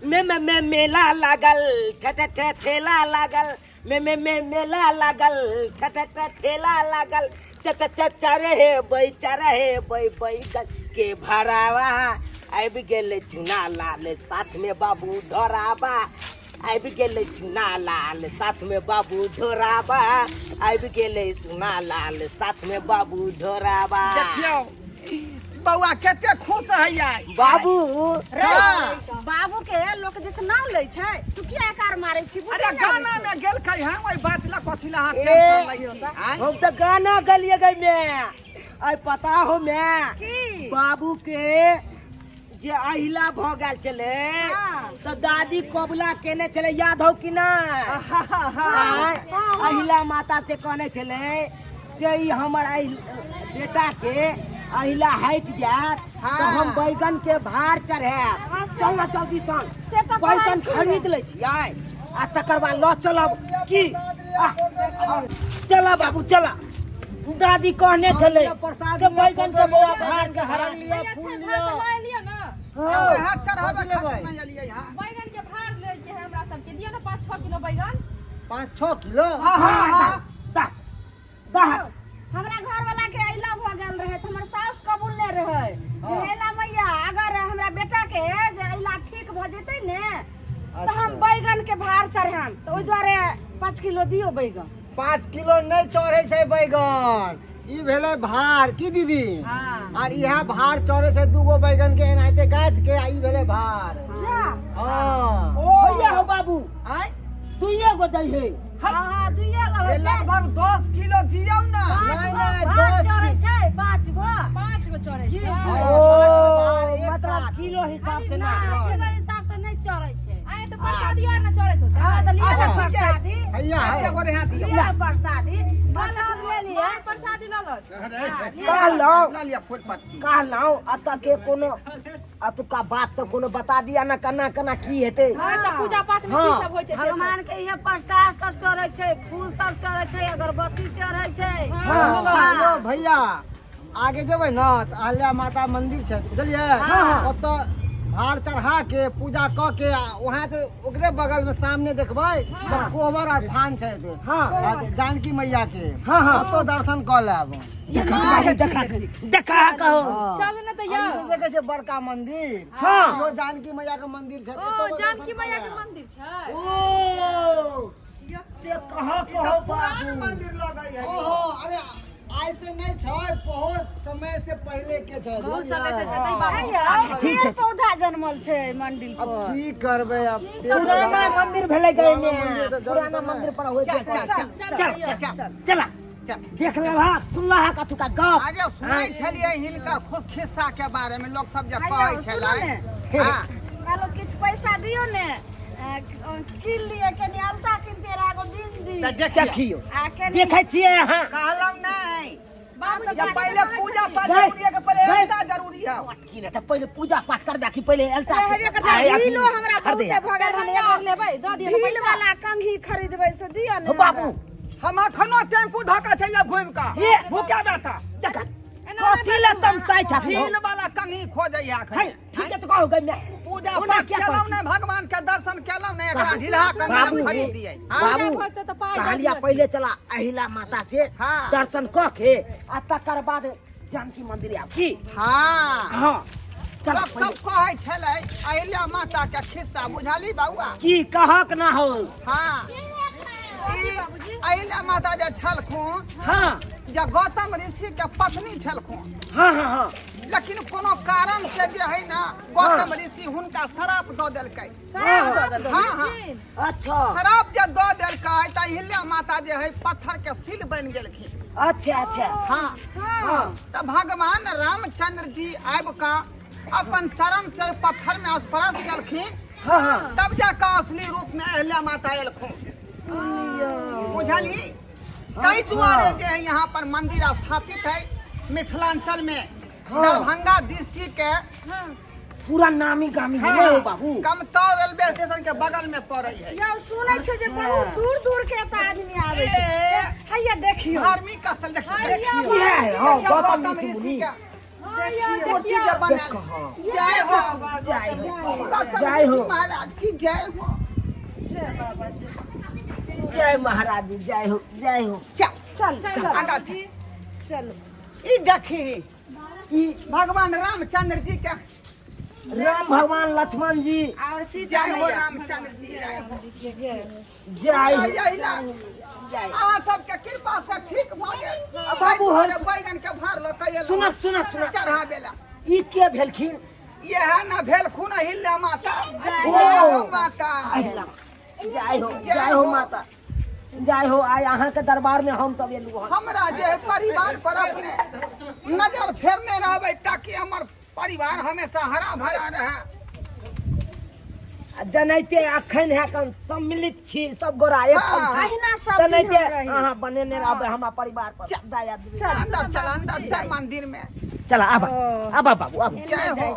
मे मे मे मेला लागल ठ ठ ठ ठेला लागल मे मे मे मेला लागल ठ ठ ठ ठेला लागल च च च चरे हे बै चरे हे बै बैगन के भरावा आबि गेलै चुना लाल साथ में बाबू ढोराबा आबि गेलै चुना लाल साथ में बाबू ढोराबा आबि गेलै चुना लाल साथ में बाबू ढोराबा। देखियौ बौआ कते खुश हैया बाबू। रे हाँ। बाबू के लोक जैसे नाम लै छै, तू किया एकार मारै छी? बुझै अरे नहि गाना आबै में गेलकै हन ओहि बात ला कथी ला अहाँ ए, टेंशन लै छी आँय? हम तऽ गाना गलिए गई में आई पता हो मैं की? बाबू के जे अहिला भ गेल छलै हाँ। तऽ दादी कबुला केने छलै, याद हो कि ना? आँय, अहिला माता से कहने छलै से ई हमर बेटा के अहिला हटि जायत तऽ हम बैगन के भार चढ़ायब। हाँ, से चल ना जल्दी सन से तऽ बैगन कहलखिन। खरीद लै छियै आ तकर बाद लऽ चलब की? चला बाबू चला, दादी कहने छलै प्रसाद से लिअ, बैगन के फोटो बौआ लिअ, भार के हरा लिअ, भैया, फूल छै लिअ। भात लऽ एलियै ने? हाँ। वएह चढ़ाबै कथी लेबै? खातिर नहि एलियै हँ। बैगन के भार लै के है हमरा सबके, दियौ ने 5-6 किलो बैगन। 5-6 किलो? हाँ, हाँ, हाँ। दा दा। हमरा घर वाला के अइला भऽ गेल रहे तऽ हमर साउस कबूलने रहे जे अइला मैया अगर हमरा बेटा के जे अइला ठीक भऽ जेतै ने तऽ हम बैगन के भार चढ़ाम, तऽ ओहि दुआरे 5 किलो दियौ बैगन। 5 किलो नहि चढ़ै छै बैगन, ई भेलै भार की दीदी? हाँ। आर इएह भार चढ़ै छै 2 बैगन के एनाहिते गाँथि के, आ ई भेलै भार। जा। हाँ। ओ भैया हो बाबू। आँय? दुइये गो दै है। हाँ हाँ दुइये गो होइ ए छै। लगभग 10 किलो दियौ ने। पाँच नहि, गो नहि, भार 10 चढ़ै छै, 5 गो। 5 गो चढ़ै जी, छै। जी। ओ, भार एक मतलब साथ। किलो हिसाब से ना। नहि, किलो हिसाब से नहि चढ़ै छै। आय तऽ प्रसादी आर ने चढ़ैत होतै। हाँ, तऽ लिअ अच्छा, ने ठीक है। प्रसादी। हैया है। एते गोरे हाथ दियौ। लिअ ने प्रसादी। प्रसाद ले लिअ। माँ, प्रसादी लऽ लऽ। हाँ, लिअ। कहलहुँ लऽ लिअ फूल पत्ती। कहलहुँ एतऽ के कोनो एतुका बात सब कोनो बता दिया ना, केना केना की हेतै? हाँ, तऽ पूजा पाठ में की हाँ। सब होइ छै से सब। भगवान के इहे प्रसाद सब चढ़ै छै, फूल सब चढ़ै छै, अगरबत्ती चढ़ै छै। सुनू ने यौ भैया, आगे जेबै ने तऽ अहल्या माता मंदिर छै, बुझलियै? ओतऽ भार चढ़ा के पूजा कऽ के आ वहाँ से ओकरे बगल में सामने देखबै तऽ कोहबर स्थान छै एते। हाँ। हाँ, तऽ जानकी मैया के। हाँ, हाँ। ओतौ दर्शन कऽ लेब। देखा देखा देखा कहो। हाँ। चलू ने तऽ आ यौ। ई जे देखै छियै बड़का मंदिर, हाँ। इहो जानकी मैया के मंदिर छै। ओ एतौ दर्शन जानकी कऽ मैया के लेब। मंदिर छै। ओ से कहो ई तऽ कहो पुरान बाबू। मंदिर लगै है। ओहो, अरे आइ से नहि छै, बहुत समय से पहिले के छै। बहुत समय से बुझलियै? छै तै बाबू। हैया, ठीक छै। पेड़ पौधा जनमल छै मंदिर अब पर। की करबै अब? पुराना मंदिर भेलै गई पुराना मंदिर में, तऽ पुराना जरूर मंदिर पर होइ छै। चल, चल, चल। चल चल, चल चल। चला चल। देख लेलह सुनलह कथुका गप? अरे सुनै छलियै हिनकर खुद खिस्सा के बारे में, लोक सब जे हैया, कहै सुनू छलै। ने। हाँ। कहलहुँ किछु पैसा दियौ ने, कीन लिअ कनि अलता कीनते रहे एगो बिंदी। तऽ देखियौ। देखियौ आ कनि देखै छियै अहाँ। कहलहुँ नहि बाबूजी जब पहले पूजा पाठ गए, जरूरी है कि पहले गए। अलता जरूरी है? की ने तऽ पहिले पूजा पाठ करबे कि पहिले अलता? हेबे करतै। आय, अथी ढीलो हमरा खरीदे। बहुते भऽ गेल हन, एगो लेबै दऽ दिअ ने ढील पैसा। वाला कंघी खरीदबै से दिअ ने हो बाबू। हम अखनो टेम्पू धक्का चलि जाब घुमि कऽ। हे। भूखे बेटा। देख एना नहि कथी लए बाजू। तमसाइ छथिन हो? ढील वाला कंघी खोजै है अखन। है ठीक है तऽ कहू गई मैं पूजा ओना पाठ किया केलहुँ कहै छी? नहि, भगवान के दर्शन केलहुँ नहि, एकरा ढीलहा कंघी बाबू हम खरीद दियै। हाँ? बाबू पूजा भऽ जेतै तऽ पाइ दऽ कहलिया दिअ। पहिले चला अहिला माता से हाँ। दर्शन कऽ के आ तकर बाद जानकी मंदिर आब की? हाँ। हाँ चल। लोक सब कहै छलै अहिल्या माता के खिस्सा, बुझली बौआ? की कहक ना हो। हाँ, ई अहिल्या माता जे छलखुन, हाँ, जे गौतम ऋषि के पत्नी छलखुन, हाँ हाँ हाँ लेकिन कोनो कारण से जे है ना गौतम ऋषि हुनका श्राप दऽ देलकै। श्राप दऽ देलकै। हाँ हाँ। अच्छा। श्राप जे दऽ देलकै तऽ अहिल्या माता जे है पत्थर के सील बनि गेलखिन। अच्छा अच्छा। हाँ हाँ। तऽ भगवान रामचंद्र जी आबि कऽ अपन चरण से पत्थर में स्पर्श केलखिन, हाँ हाँ तब जाकऽ असली रूप में अहिल्या माता एलखुन, बुझलही? ताहि दुआरे जे है यहाँ पर मंदिर स्थापित है मिथिलांचल में, दरभंगा डिस्ट्रिक्ट के पूरा नामी गामी है ने हो बाबू? कमतौल रेलवे स्टेशन के बगल में पड़े है। यौ सुनै छियै जे बहुत दूर दूर के एतऽ आदमी आबै छै। ए, हैया देखियौ धार्मिक स्थल देखियौ। इएह है। हाँ, देखियौ गौतम गौतम ऋषि ऋषि मुनि के। हाँ यौ, मूर्ति देखियौ। जे बनल। जय हो। जय हो। गौतम जय हो। ऋषि महाराज की जय हो। जय महाराज जी, जय हो, जय हो। चल चल चल। आगा जी। चल। ई देखी, ई भगवान रामचंद्र जी के। राम भगवान, लक्ष्मण जी। और सीता जय हो मैया। रामचंद्र जी, जय हो। जय हो। जय हो। जय। अहाँ सबके कृपा से ठीक भऽ गेल। बाबू, हम- बैगन के भार लऽ कऽ एलहुँ। सुनत सुनत सुनत। चढ़ाबे ला। ई के भेलखिन? इएह ने भेलखुन अहिल्या माता। हो। जय हो माता। अहिला, जय हो, जय हो माता, जय हो। आइ अहाँके दरबार में हम सब एलहुँ हन। हमरा जे है परिवार पर अपने नजर फेरने रहबै ताकि हमर परिवार हमेशा हरा भरा रहे। आ जनैते अखन है कन सम्मिलित छी सब गोरा एक हाँ। छी। अहिना सब दिन तनैते हम रही। अहाँ बनेने रहबै हमरा परिवार पर दया दृष्टि। अंदर चल, अंदर चल मंदिर में। चला, आबा आबा बाबू, आबा। जय हो।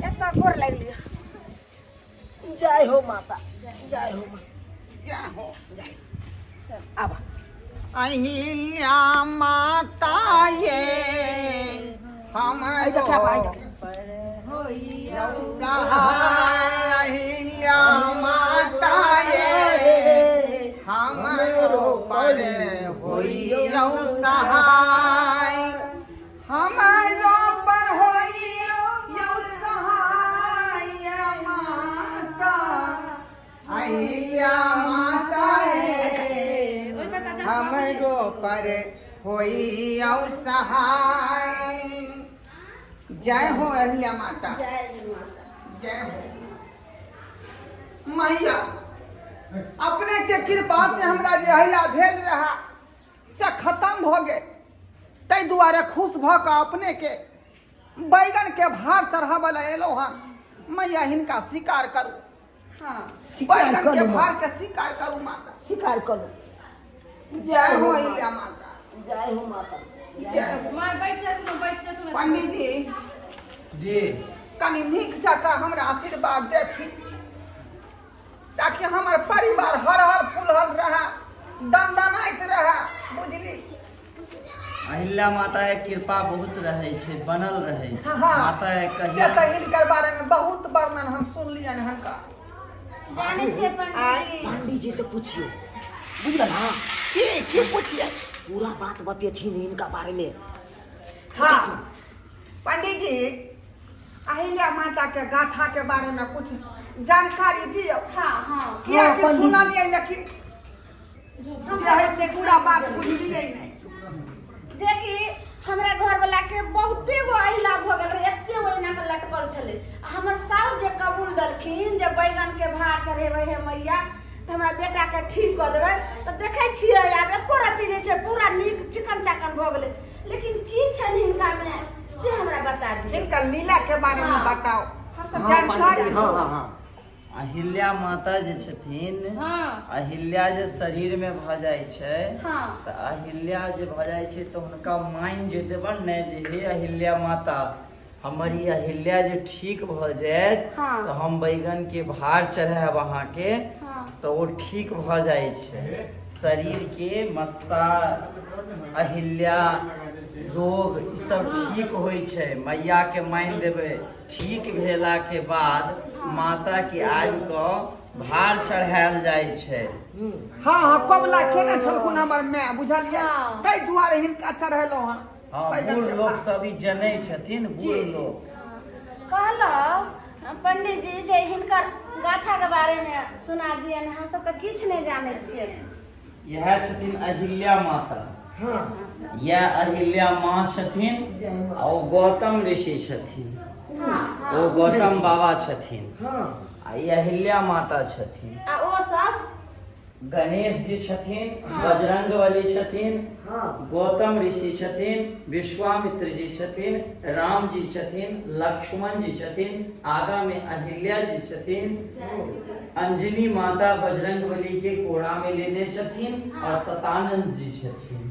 एतऽ गोर लागि लिअ। जय हो माता, जय हो माता। जय हो। आबा। अहिल्या माता ये हम आई देखे, आबा, आई देखे। सहाय। अहिल्या माता ये हमरो पर होइयौ सहाय, हमरो पर होइयौ सहाय माता, अहिल्या माता ये हमरो पर होइयौ सहाय। जय हो अहिल्या माता, जय हो मैया। अपने के कृपा से हमरा जे अहिला भेल रहा से खत्म भऽ गेल, ताहि दुआरे खुश भऽ कऽ अपने के बैगन के भार चढ़ाबऽ लए एलहुँ हन। मैया, हिनका स्वीकार करू। स्वीकार बैगन के करू। भार के स्वीकार करू माता। स्वीकार करू। जय हो अहिल्या माता। जय हो माता। जय हो। माँ, बैठ जाथुन, बैठ जाथुन। पंडित जी। जी। कनि नीक जकाँ हमरा आशीर्वाद देथिन ताकि हमर परिवार हर हर फूलहल रहे, दनदनाइत रहे, बुझली? अहिल्या माता के कृपा बहुत रहै छै, बनल रहै छै। हाँ। माता के से कहिया तऽ हिनकर बारे में बहुत वर्णन हम सुनलियनि हुनका। जानै छियै पंडित जी? पंडित जी से पूछियो, बुझल ना? की की पुछिए? पूरा बात बतेथिन इनका बारे में। हाँ पंडित जी, अहिल्या माता के गाथा के बारे में कुछ जानकारी दियौ। हाँ हाँ। कियाकि पंडित जी। सुनलियै लेकिन जे है से पूरा बात बुझलियै नहि। जेकि हमरा घर वाला के बहुते गो अहिला भऽ गेल रहे, एते गो एना के लटकल छलै। आ हमर साउस जे कबूल देलखिन जे बैगन के भार चढ़ेबै हे मैया तऽ हमरा बेटा के ठीक कऽ देबै, तऽ देखै छियै आब एको रत्ती नहि छै, पूरा नीक चिकन चाकन भऽ गेलै। लेकिन की छनि हिनकामे से हमरा बता दियौ। हिनकर लीला के बारे में हाँ। बताओ। हमसब जानकारी। हाँ हाँ हाँ। अहिल्या माता जे छथिन, हाँ। अहिल्या जे शरीर में भऽ जाइ छै, हाँ। तऽ अहिल्या जे भऽ जाइ छै तऽ हुनका मानि जे देबनि ने जे हे अहिल्या माता, हमर ई अहिल्या जे ठीक भऽ जायत, हाँ। तऽ हम बैगन के भार चढ़ायब अहाँके, हाँ। तऽ ओ ठीक भऽ जाइ छै। शरीर के मस्सा, अहिल्या रोग, ई सब ठीक होइ छै। मैया के मानि देबै, ठीक भेला के बाद माता के आबि कऽ भार चढ़ायल जाइ छै। हाँ हाँ, कबला केने छलखुन हमर माय, बुझलियै? हाँ। ताहि दुआरे हिनका चढ़ेलहुँ हँ। हँ। बैगन बूढ़ के लोक भार। सब ई जनै छथिन। जी, बूढ़ जी। लोक। कहलहुँ पंडित जी जे हिनकर गाथा के बारे में सुना दियन, हमसब तऽ किछु नहि जानै छियै। इएह छथिन अहिल्या माता। इएह अहिल्या माँ छथिन आ ओ गौतम ऋषि छथिन, ओ गौतम बाबा छथिन आ ई अहिल्या माता छथिन। आ ओ सब गणेश जी छथिन, बजरंग बली छथिन, गौतम ऋषि छथिन, विश्वामित्र जी छथिन, राम जी छथिन, लक्ष्मण जी छथिन, आगा में अहिल्या जी छथिन, अंजनी माता बजरंग बली के कोरा में लेने छथिन और सतानंद जी छथिन।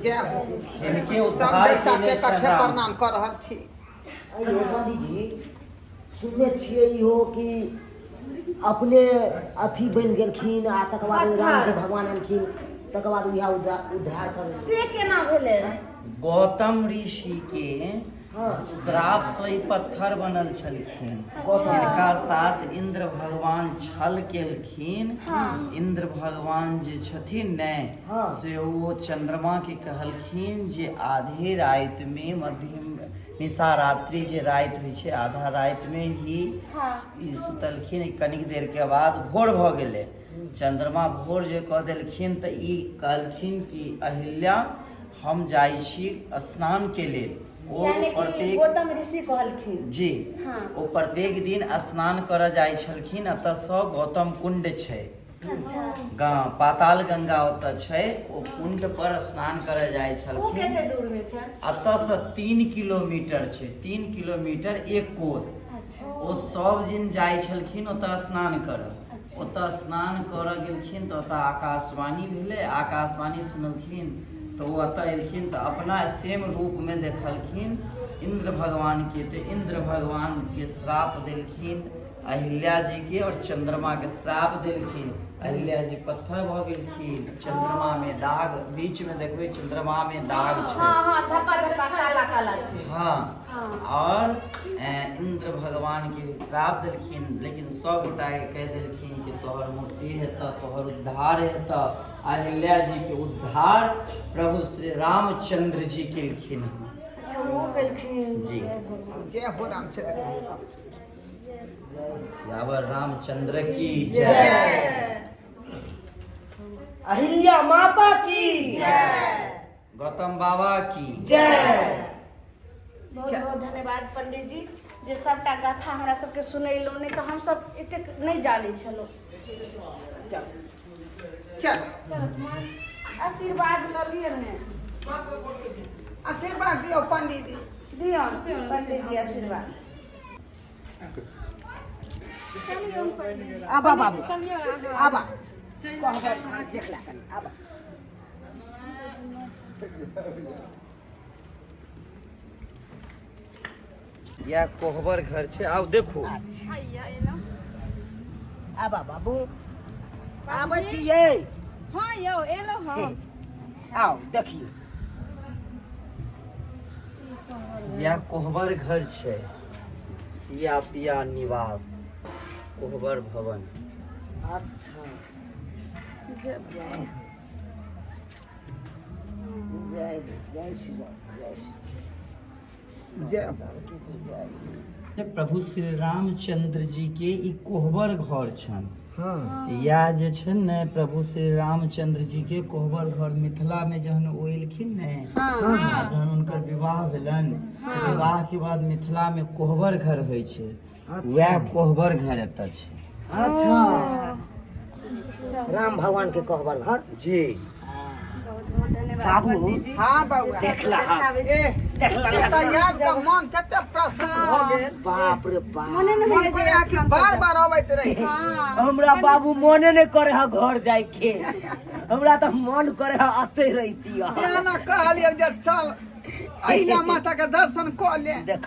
जय हो। इनके सब उद्धार देवता केने के छनि कथे राम। प्रणाम कऽ रहल छी। अयो पंडित जी, सुनने छियै इहो कि अपने अथी बनि गेलखिन आ तकर बाद पत्थर। रामजी भगवान एलखिन, तकर बाद उएह उद्धार कर से केना भेलै? गौतम ऋषि के श्राप से ई पत्थर बनल छलखिन। हिनका साथ इंद्र भगवान छल केलखिन। इंद्र भगवान जे छथिन ने, से ओ चंद्रमा के कहलखिन जे आधे राति में, मध्यम निशा रात्रि जे राति होइ छै, आधा राति में ही ई सुतलखिन। कनिक देर के बाद भोर भऽ गेलै। चंद्रमा भोर जे कऽ देलखिन तऽ ई कहलखिन कि अहिल्या, हम जाइ छी स्नान के लेल। ओ यानी कि प्रत्येक गौतम ऋषि कहलखिन? जी। हाँ। ओ प्रत्येक दिन स्नान करऽ जाइ छलखिन। एतऽसँ गौतम कुंड छै, गाँव पाताल गंगा ओतऽ छै, ओ कुंड पर स्नान करऽ जाइ ओ छलखिन। कते दूर मे छै? एतऽसँ 3 किलोमीटर छै, 3 किलोमीटर 1 कोस। ओ सब दिन जाइ छलखिन ओतऽ स्नान करऽ। ओतऽ स्नान करऽ गेलखिन तऽ ओतऽ आकाशवाणी भेलै। आकाशवाणी सुनलखिन तऽ ओ एतऽ एलखिन तऽ अपना सेम रूपमे देखलखिन इन्द्र भगवानके। तऽ इन्द्र भगवानके श्राप देलखिन अहिल्या जी के और चंद्रमा के श्राप देलखिन। अहिल्या जी पत्थर भऽ गेलखिन। चंद्रमा में दाग, बीच में देखबै चंद्रमा में दाग छै। हाँ हाँ, धप्पा धप्पा काला काला छै। हाँ, और इंद्र भगवान के भी श्राप देलखिन, लेकिन सब गोटा के कहि देलखिन कि तोहर मुक्ति हेतऽ, तोहर उद्धार हेतऽ। अहिल्या जी के उद्धार प्रभु श्री रामचंद्र जी केलखिन हँ। अच्छा, वो केलखिन? जी। जय हो रामचंद्र। सियावर रामचंद्र की जय। अहिल्या माता की। गौतम बाबा की। जय। बहुत बहुत धन्यवाद पंडित जी, जे सबटा गाथा हमरा सबके सुनेलहुँ, नहि तऽ हमसब एतेक नहि जानै छलहुँ। चल। आशीर्वाद लऽ लिअ ने। आशीर्वाद दियौ पंडित जी। दियौ पंडित जी आशीर्वाद। आबा बाबू। चलियौ अहाँ। आबा, कहबै देखला कनि आबा। इएह कोहबर घर छै, आउ देखू। हैया एलहुँ। आबा बाबू, आबै छियै। हाँ यौ, एलहुँ हम। आउ देखियौ। इएह कोहबर घर छै, सिया पिया निवास कोहबर भवन। अच्छा, जय जय जय श्री राम, जय श्री जय। जय। प्रभु श्री रामचंद्र जी के ई कोहबर घर छनि। इएह जे छै ने प्रभु श्री रामचंद्र जी के कोहबर घर, मिथिला में जहन ओ एलखिन ने आ जहन हुनकर विवाह भेलनि, तऽ विवाह के बाद मिथिला में कोहबर घर होइ छै। वएह कोहबर घर एतऽ छै। अच्छा, राम भगवान के कोहबर घर। जी। बहुत बहुत धन्यवाद बाबू। पंडित जी। हाँ बउआ। देखला हाँ। ए। देखला। एतऽ याद के मन तते प्रसन्न भऽ गेल। बाप रे बाप। मने नहि मन होइए जे करैया कि एहिठाम से बार जाउ। बार अबैत रही। हाँ। हमरा बाबू मोने नहि करे है घर जाय के, हमरा तऽ मन करे है अते रहिती। तें ने कहलियै जे चल अहिल्या माता के दर्शन कऽ ले। देख,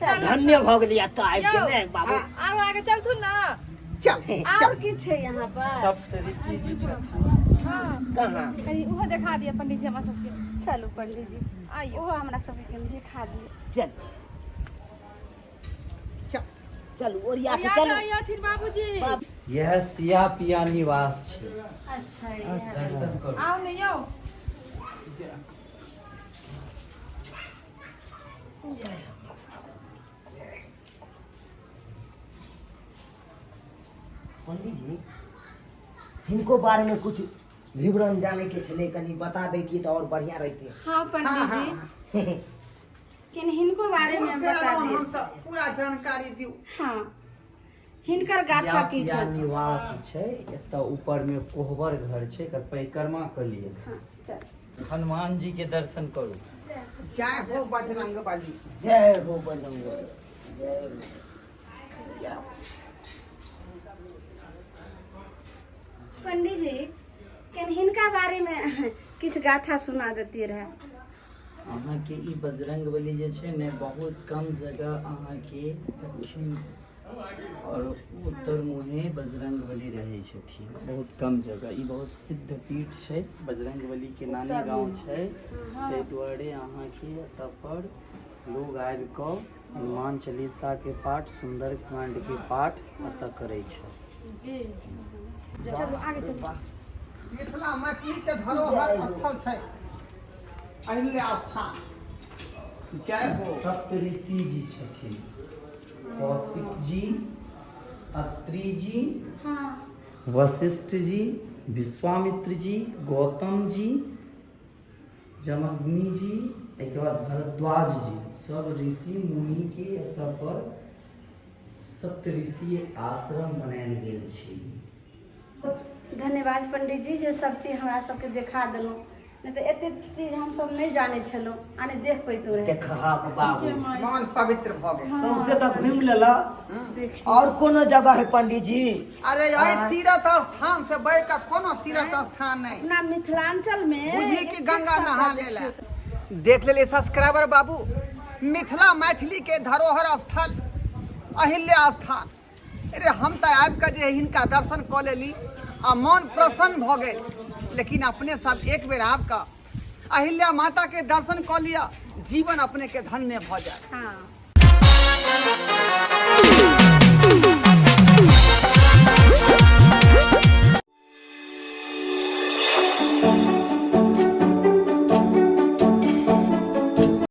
धन्य भऽ गेली एतऽ आबि के ने बाबू। आरो आगे चलथुन ना। चल। और की छै यहाँ पर? सप्त ऋषि जी छथिन। हाँ। कहाँ? कनी उहो देखा दिअ पंडित जी हमरा सबके। चलू पंडित जी। आइयो। ओहो हमरा सबके कनि देखा दिअ। चल। चल। चलू, ओरिया के या चलू। अथिन बाबूजी। यह सिया पिया निवास छै। अच्छा, इएह। दर्शन करू। आउ ने यौ। पंडित जी, हिनको बारे में कुछ विवरण जाने के छलै, कनि बता दैतियै तऽ और बढ़िया रहितै। हाँ पंडित जी, किन हिनको बारे में दूर से बता एलहुँ दिअ। हमसब, पूरा जानकारी दियौ। हाँ, हिनकर गाथा की सिया छै? पिया निवास छै। एतऽ ऊपर में कोहबर घर छै, एकर परिक्रमा कऽ लिअ। हाँ, चल। हनुमान जी के दर्शन करू। जय हो बजरंग बली। जय हो बजरंग, जय हो। जय हो। पंडित जी, किन हिनका बारे में किछु गाथा सुना देती रहे। अहाँके ई बजरंग बली जे छै ने, बहुत कम जगह अहाँके दक्षिण आओर उत्तर मुँहे बजरंग बली रहै छथिन। बहुत कम जगह ई बहुत सिद्ध पीठ छै, बजरंग बली के नानी गाँव छै। ताहि दुआरे अहाँके एतऽ पर लोग आबि कऽ हनुमान चालीसा के पाठ, सुंदर कांड के पाठ एतऽ करै छै। जी। चलू, आगे चलू। मिथिला मैथिली के धरोहर स्थल छै अहिल्या स्थान। जय हो। सप्तऋषि जी छथिन, कौशिक जी, अत्रि जी, वशिष्ठ जी, विश्वामित्र जी, गौतम जी, जमग्नि जी, एहिके बाद भरद्वाज जी। सब ऋषि मुनि के एतऽ पर सप्तऋषि आश्रम बनायल गेल छै। धन्यवाद पंडित जी, जे सब चीज हमरा सबके देखा देलहुँ, नहि तऽ एते चीज हमसब नहि जानै छलहुँ आ नहि देख पैतहुँ रहे। देखहक बाबू, मन पवित्र भऽ गेल। सौंसे तऽ घुमि लेला, और कोनो जगह है पंडित जी? अरे, एहि तीर्थ स्थान से बढ़ि कऽ कोनो तीर्थ स्थान नहि। अपना मिथिलांचल में बुझी कि एतेक गंगा सबटा नहा देखियौ। लेला। देख लेली सब्सक्राइबर बाबू, मिथिला मैथिली के धरोहर स्थल अहिल्या स्थान। अरे, हम तऽ आबि कऽ जे हिनका दर्शन कऽ लेली आ मन प्रसन्न भऽ गेल, लेकिन अपने सब एक बेर आबि कऽ अहिल्या माता के दर्शन कऽ लिअ, जीवन अपने के धन्य भऽ जायत। हाँ।